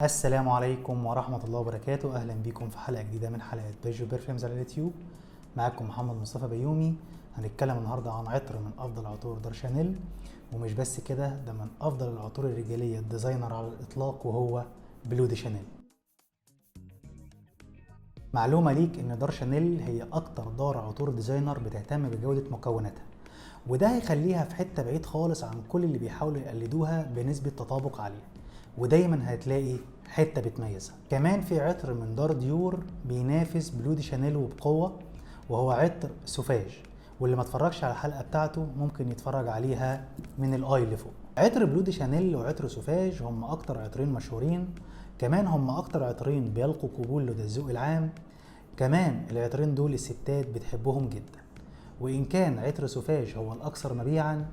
السلام عليكم ورحمة الله وبركاته. أهلا بيكم في حلقة جديدة من حلقات بيجو Perfumes على اليوتيوب. معاكم محمد مصطفى بيومي. هنتكلم النهاردة عن عطر من أفضل عطور دار شانيل، ومش بس كده، ده من أفضل العطور الرجالية ال designer على الإطلاق، وهو Bleu de Chanel. معلومة ليك إن دار شانيل هي أكتر دار عطور designer بتهتم بجودة مكوناتها، وده هيخليها في حتة بعيد خالص عن كل اللي بيحاولوا يقلدوها بنسبة تطابق عالية، ودايما هتلاقي حتة بتميزها. كمان في عطر من دار ديور بينافس Bleu de Chanel وبقوة، وهو عطر Sauvage، واللي ما اتفرجش على الحلقة بتاعته ممكن يتفرج عليها من ال i اللي فوق. عطر Bleu de Chanel وعطر Sauvage هم اكتر عطرين مشهورين، كمان هم اكتر عطرين بيلقوا قبول لدى الذوق العام. كمان العطرين دول الستات بتحبهم جدا، وإن كان عطر Sauvage هو الأكثر مبيعا،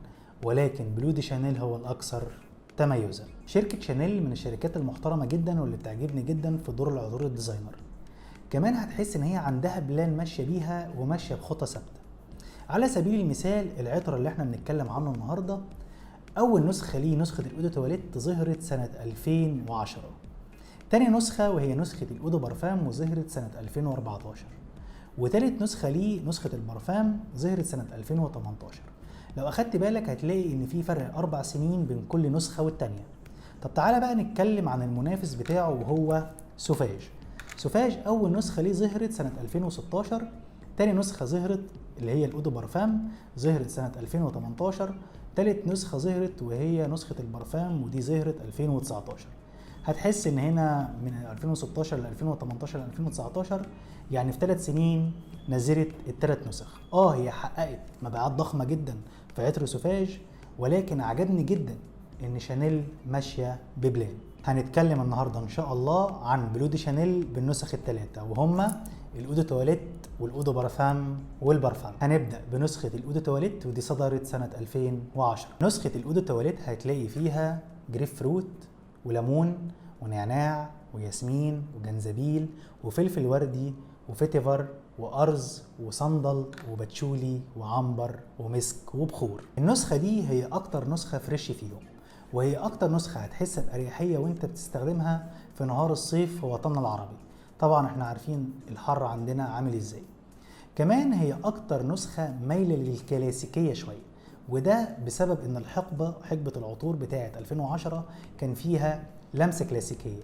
ولكن Bleu de Chanel هو الأكثر تميزا. شركة شانيل من الشركات المحترمة جدا واللي بتعجبني جدا في دور العطور ال designer. كمان هتحس ان هي عندها plan ماشية بيها وماشية بخطى ثابتة. على سبيل المثال العطر اللي احنا بنتكلم عنه النهاردة، أول نسخة ليه نسخة ال eau de toilette ظهرت سنة 2010، تاني نسخة وهي نسخة ال eau de parfum وظهرت سنة 2014، وتالت نسخة ليه نسخة البارفان ظهرت سنة 2018. لو أخدت بالك هتلاقي إن في فرق 4 سنين بين كل نسخة والتانية. طب تعالى بقى نتكلم عن المنافس بتاعه وهو Sauvage. Sauvage أول نسخة ليه ظهرت سنة 2016، تاني نسخة ظهرت اللي هي ال eau de parfum ظهرت سنة 2018، تالت نسخة ظهرت وهي نسخة البارفان ودي ظهرت 2019. هتحس ان هنا من 2016 ل 2018 ل 2019، يعني في 3 سنين نزلت الثلاث نسخ. هي حققت مبيعات ضخمة جدا في عطر Sauvage، ولكن عجبني جدا ان شانيل ماشية ب plan. هنتكلم النهارده ان شاء الله عن Bleu de Chanel بالنسخ الثلاثة، وهما ال eau de toilette وال eau de parfum وال parfum. هنبدا بنسخه ال eau de toilette ودي صدرت سنة 2010. نسخه ال eau de toilette هتلاقي فيها جريب فروت وليمون ونعناع وياسمين وجنزبيل وفلفل وردي وفيتيفر وأرز وصندل وباتشولي وعنبر ومسك وبخور. النسخة دي هي أكتر نسخة fresh فيهم، وهي أكتر نسخة هتحس بأريحية وانت بتستخدمها في نهار الصيف في وطننا العربي. طبعا احنا عارفين الحر عندنا عامل ازاي. كمان هي أكتر نسخة مايلة للكلاسيكية شوية، وده بسبب ان الحقبة حقبة العطور بتاعة 2010 كان فيها لمسة كلاسيكية.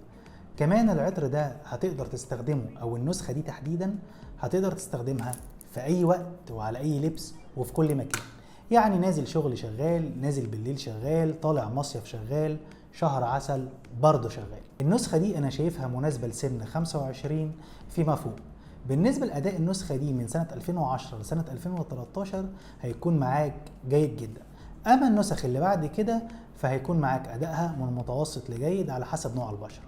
كمان العطر ده هتقدر تستخدمه، او النسخة دي تحديدا هتقدر تستخدمها في اي وقت وعلى اي لبس وفي كل مكان. يعني نازل شغل شغال، نازل بالليل شغال، طالع مصيف شغال، شهر عسل برضه شغال. النسخة دي انا شايفها مناسبة لسن 25 فيما فوق. بالنسبة لأداء النسخة دي من سنة 2010 لسنة 2013 هيكون معاك جيد جدا. أما النسخ اللي بعد كده فهيكون معاك أدائها من متوسط لجيد على حسب نوع البشرة.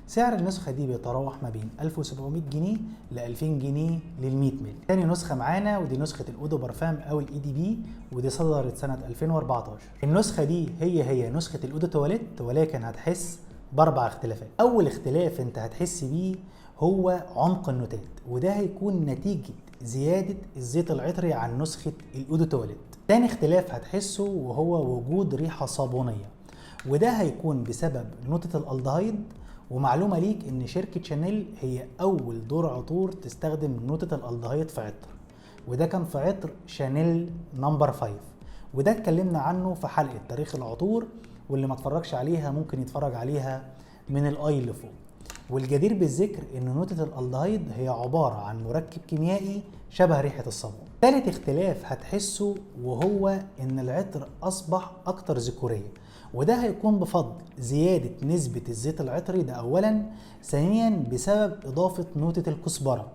سعر النسخة دي بيتراوح ما بين 1700 جنيه ل 2000 جنيه لل 100 مللي. تاني نسخة معانا ودي نسخة ال eau de parfum أو ال EDP، ودي صدرت سنة 2014. النسخة دي هي نسخة ال eau de toilette، ولكن هتحس بأربع اختلافات. أول اختلاف أنت هتحس بيه هو عمق النوتات، وده هيكون نتيجة زيادة الزيت العطري عن نسخة ال eau de toilette. تاني اختلاف هتحسه وهو وجود ريحة صابونية، وده هيكون بسبب نوتة الالدهيد. ومعلومة ليك ان شركة شانيل هي اول دور عطور تستخدم نوتة الالدهيد في عطر، وده كان في عطر شانيل number 5، وده اتكلمنا عنه في حلقة تاريخ العطور، واللي ما اتفرجش عليها ممكن يتفرج عليها من ال i اللي فوق. والجدير بالذكر ان نوتة الالدهيد هي عبارة عن مركب كيميائي شبه ريحة الصابون. ثالث اختلاف هتحسه وهو ان العطر اصبح اكتر ذكورية، وده هيكون بفضل زيادة نسبة الزيت العطري ده اولا، ثانيا بسبب اضافة نوتة الكزبرة،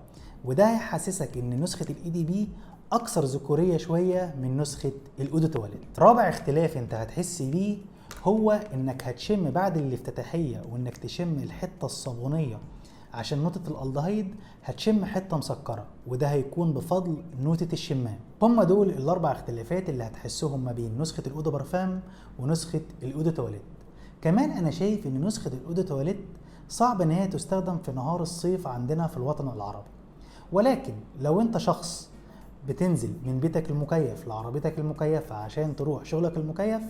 وده هيحسسك ان نسخة ال EDP اكثر ذكورية شوية من نسخة ال eau de toilette. رابع اختلاف انت هتحس بيه هو انك هتشم بعد الافتتاحية وانك تشم الحتة الصابونية عشان نوتة الالدهيد، هتشم حتة مسكرة، وده هيكون بفضل نوتة الشمام. هم دول الاربع اختلافات اللي هتحسهم ما بين نسخة ال eau de parfum ونسخة ال eau de toilette. كمان انا شايف ان نسخة ال eau de toilette صعب ان هي تستخدم في نهار الصيف عندنا في الوطن العربي، ولكن لو انت شخص بتنزل من بيتك المكيف لعربيتك المكيفة عشان تروح شغلك المكيف،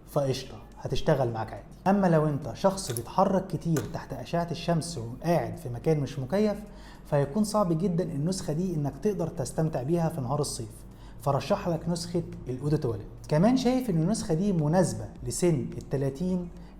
فقشطه هتشتغل معاك عادي. اما لو انت شخص بيتحرك كتير تحت اشعه الشمس وقاعد في مكان مش مكيف، فهيكون صعب جدا النسخة دي انك تقدر تستمتع بيها في نهار الصيف، فرشح لك نسخه ال eau de toilette. كمان شايف ان النسخة دي مناسبة لسن ال30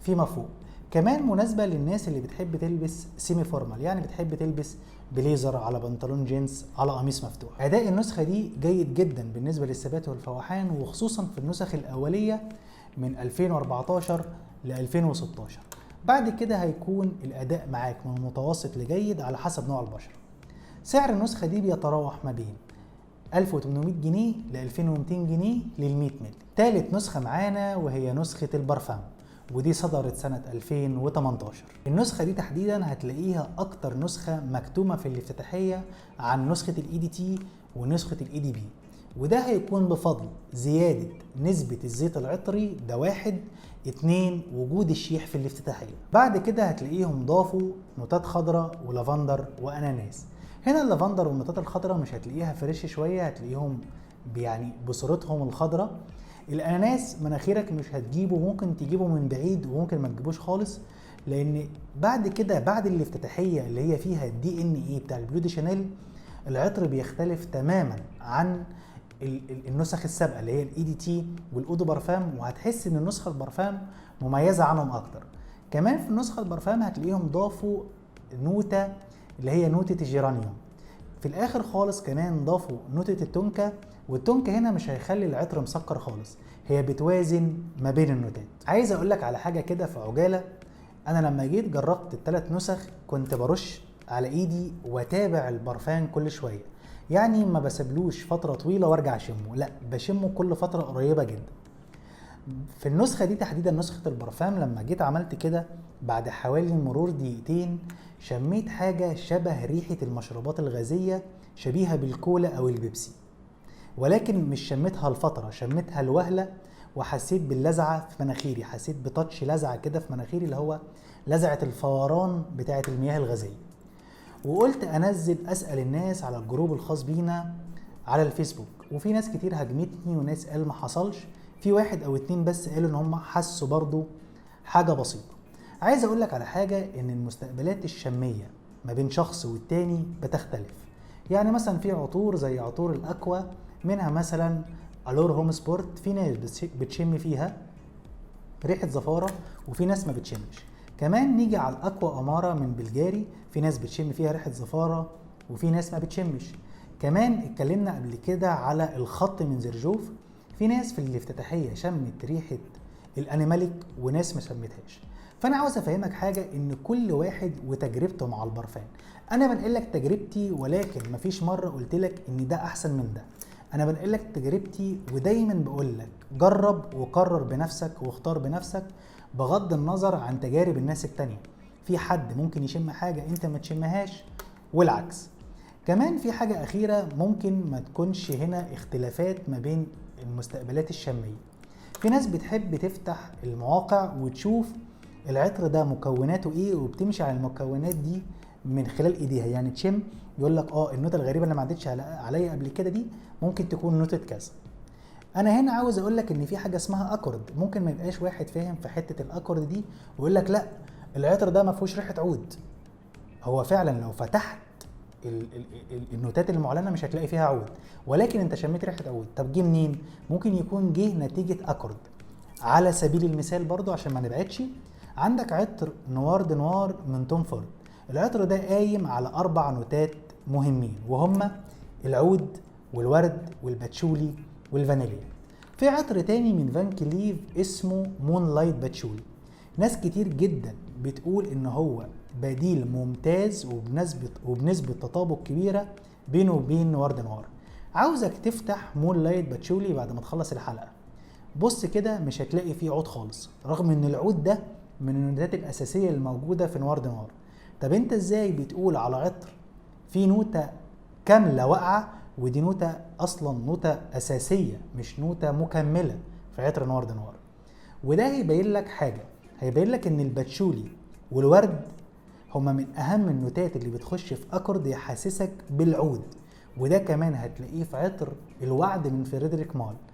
فيما فوق، كمان مناسبة للناس اللي بتحب تلبس semi formal، يعني بتحب تلبس بليزر على بنطلون جينز على قميص مفتوح. اداء النسخة دي جيد جدا بالنسبة للثبات والفوحان، وخصوصا في النسخ الاولية من 2014 ل 2016. بعد كده هيكون الاداء معاك من متوسط لجيد على حسب نوع البشرة. سعر النسخة دي بيتراوح ما بين 1800 جنيه ل 2200 جنيه لل 100 مللي. تالت نسخه معانا وهي نسخه البرفان، ودي صدرت سنة 2018. النسخة دي تحديدا هتلاقيها أكتر نسخة مكتومة في الافتتاحية عن نسخة ال EDT ونسخة ال EDP، وده هيكون بفضل زيادة نسبة الزيت العطري ده واحد، اتنين وجود الشيح في الافتتاحية. بعد كده هتلاقيهم ضافوا نوتات خضراء ولافندر وأناناس. هنا اللافندر والنوتات الخضراء مش هتلاقيها fresh شوية، هتلاقيهم يعني بصورتهم الخضراء. الاناناس مناخيرك مش هتجيبه، ممكن تجيبه من بعيد وممكن ما تجيبوش خالص، لان بعد كده بعد الافتتاحيه اللي هي فيها ال DNA بتاع ال Bleu de Chanel، العطر بيختلف تماما عن النسخ السابقة اللي هي ال EDT وال eau de parfum، وهتحس ان النسخة البارفان مميزة عنهم اكتر. كمان في النسخة البارفان هتلاقيهم ضافوا نوته اللي هي نوته الجيرانيوم. في الاخر خالص كمان ضافوا نوتة التونكا، والتونكا هنا مش هيخلي العطر مسكر خالص، هي بتوازن ما بين النوتات. عايز اقول لك على حاجة كده في عجالة، انا لما جيت جربت الثلاث نسخ كنت برش على ايدي واتابع البرفان كل شوية، يعني ما بسيبلوش فترة طويلة وارجع اشمه، لا بشمه كل فترة قريبة جدا. في النسخة دي تحديدا نسخة البرفان لما جيت عملت كده بعد حوالي مرور دقيقتين شميت حاجة شبه ريحة المشروبات الغازية، شبيهة بالكولا أو البيبسي، ولكن مش شميتها الفترة، شميتها الوهلة، وحسيت باللزعة في مناخيري، حسيت بتاتش لزعة كده في مناخيري اللي هو لزعة الفوران بتاعة المياه الغازية. وقلت أنزل أسأل الناس على ال group الخاص بينا على الفيسبوك، وفي ناس كتير هاجمتني وناس قال ما حصلش، في واحد أو اتنين بس قالوا إن هم حسوا برضو حاجة بسيطة. عايز اقول لك على حاجة، ان المستقبلات الشمية ما بين شخص والتاني بتختلف. يعني مثلا في عطور زي عطور ال Aqua، منها مثلا Allure Homme Sport، في ناس بتشم فيها ريحة زفارة وفي ناس ما بتشمش. كمان نيجي على ال Aqva Amara من Bulgari، في ناس بتشم فيها ريحة زفارة وفي ناس ما بتشمش. كمان اتكلمنا قبل كده على الخط من Xerjoff، في ناس في الافتتاحية شمت ريحة ال animalic وناس ما شمتهاش. فانا عاوز افهمك حاجة، ان كل واحد وتجربته مع البرفان. انا بنقل لك تجربتي، ولكن مفيش مرة قلت لك ان ده احسن من ده. انا بنقل لك تجربتي، ودايما بقول لك جرب وقرر بنفسك واختار بنفسك بغض النظر عن تجارب الناس التانية. في حد ممكن يشم حاجة انت ما تشمهاش والعكس. كمان في حاجة اخيرة، ممكن ما تكونش هنا اختلافات ما بين المستقبلات الشميه. في ناس بتحب تفتح المواقع وتشوف العطر ده مكوناته ايه، وبتمشي على المكونات دي من خلال ايديها، يعني تشم يقول لك النوتة الغريبة اللي ما عدتش عليا قبل كده دي ممكن تكون نوتة كذا. انا هنا عاوز اقول لك ان في حاجة اسمها accord، ممكن ما يبقاش واحد فاهم في حتة ال accord دي ويقول لك لا العطر ده ما فيهوش ريحة عود. هو فعلا لو فتحت النوتات المعلنة مش هتلاقي فيها عود، ولكن انت شميت ريحة عود. طب جه منين؟ ممكن يكون جه نتيجة accord. على سبيل المثال برضو عشان ما نبعدش، عندك عطر Noir de Noirs من Tom Ford. العطر ده قايم على 4 نوتات مهمين، وهما العود والورد والباتشولي والفانيليا. في عطر تاني من Van Cleef اسمه Moonlight Patchouli، ناس كتير جدا بتقول ان هو بديل ممتاز وبنسبة تطابق كبيرة بينه وبين Noir de Noirs. عاوزك تفتح Moonlight Patchouli بعد ما تخلص الحلقة، بص كده مش هتلاقي فيه عود خالص، رغم ان العود ده من النوتات الأساسية الموجودة في Noir de Noirs. طب انت ازاي بتقول على عطر في نوتة كاملة واقعة، ودي نوتة اصلا نوتة اساسية مش نوتة مكملة في عطر Noir de Noirs؟ وده هيبين لك حاجة، هيبين لك ان الباتشولي والورد هما من اهم النوتات اللي بتخش في accord يحسسك بالعود، وده كمان هتلاقيه في عطر الوعد من Frédéric Malle.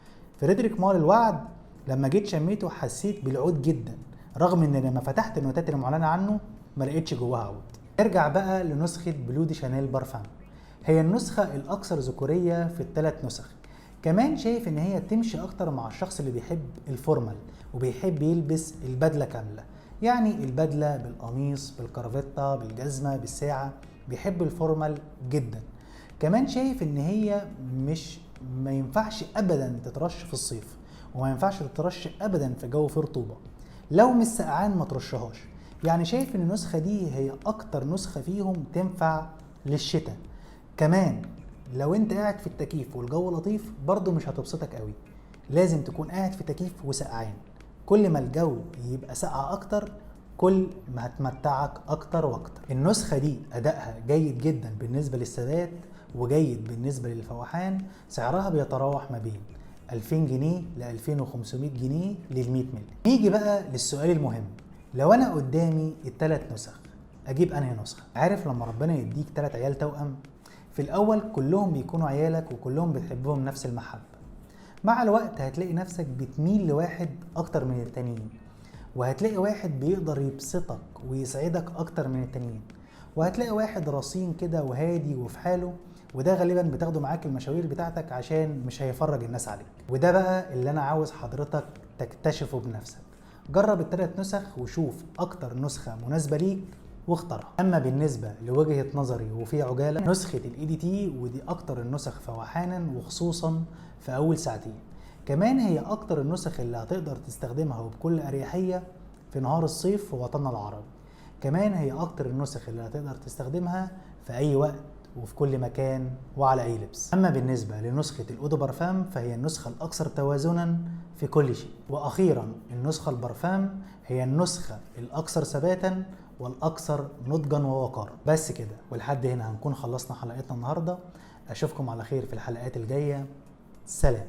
Frédéric Malle الوعد لما جيت شميته حسيت بالعود جدا، رغم ان لما فتحت النوتات المعلنة عنه ما لقيتش جواها عود. ارجع بقى لنسخه بلو دي شانيل بارفان، هي النسخة الاكثر ذكوريه في الثلاث نسخ. كمان شايف ان هي تمشي اكتر مع الشخص اللي بيحب ال formal وبيحب يلبس البدلة كاملة، يعني البدلة بالقميص بالكرافتة بالجزمه بالساعة، بيحب ال formal جدا. كمان شايف ان هي مش ما ينفعش ابدا تترش في الصيف، وما ينفعش تترش ابدا في جو فيه رطوبة، لو مش سقعان ما ترشهاش. يعني شايف ان النسخة دي هي اكتر نسخه فيهم تنفع للشتاء. كمان لو انت قاعد في التكييف والجو لطيف برضو مش هتبسطك قوي، لازم تكون قاعد في تكييف وسقعان. كل ما الجو يبقى ساقع اكتر كل ما هتمتعك اكتر واكتر. النسخة دي ادائها جيد جدا بالنسبة للثبات وجيد بالنسبة للفوحان. سعرها بيتراوح ما بين 2000 جنيه ل 2500 جنيه لل 100 مللي. نيجي بقى للسؤال المهم، لو انا قدامي الثلاث نسخ اجيب انهي نسخه؟ عارف لما ربنا يديك 3 عيال توأم، في الاول كلهم بيكونوا عيالك وكلهم بتحبهم نفس المحبة. مع الوقت هتلاقي نفسك بتميل لواحد اكتر من التانيين، وهتلاقي واحد بيقدر يبسطك ويسعدك اكتر من التانيين، وهتلاقي واحد رصين كده وهادي وفي حاله، وده غالبا بتاخده معاك المشاوير بتاعتك عشان مش هيفرج الناس عليك. وده بقى اللي انا عاوز حضرتك تكتشفه بنفسك. جرب الثلاث نسخ وشوف اكتر نسخة مناسبة ليك واختارها. اما بالنسبة لوجهة نظري وفي عجالة، نسخة ال EDT ودي اكتر النسخ فوحانا وخصوصا في اول ساعتين. كمان هي اكتر النسخ اللي هتقدر تستخدمها وبكل اريحية في نهار الصيف في وطننا العربي. كمان هي اكتر النسخ اللي هتقدر تستخدمها في اي وقت وفي كل مكان وعلى اي لبس. اما بالنسبة لنسخه ال eau de parfum فهي النسخة الاكثر توازنا في كل شيء. واخيرا النسخة البارفان هي النسخة الاكثر ثباتا والاكثر نضجا ووقارا. بس كده، ولحد هنا هنكون خلصنا حلقتنا النهارده. اشوفكم على خير في الحلقات الجاية. سلام.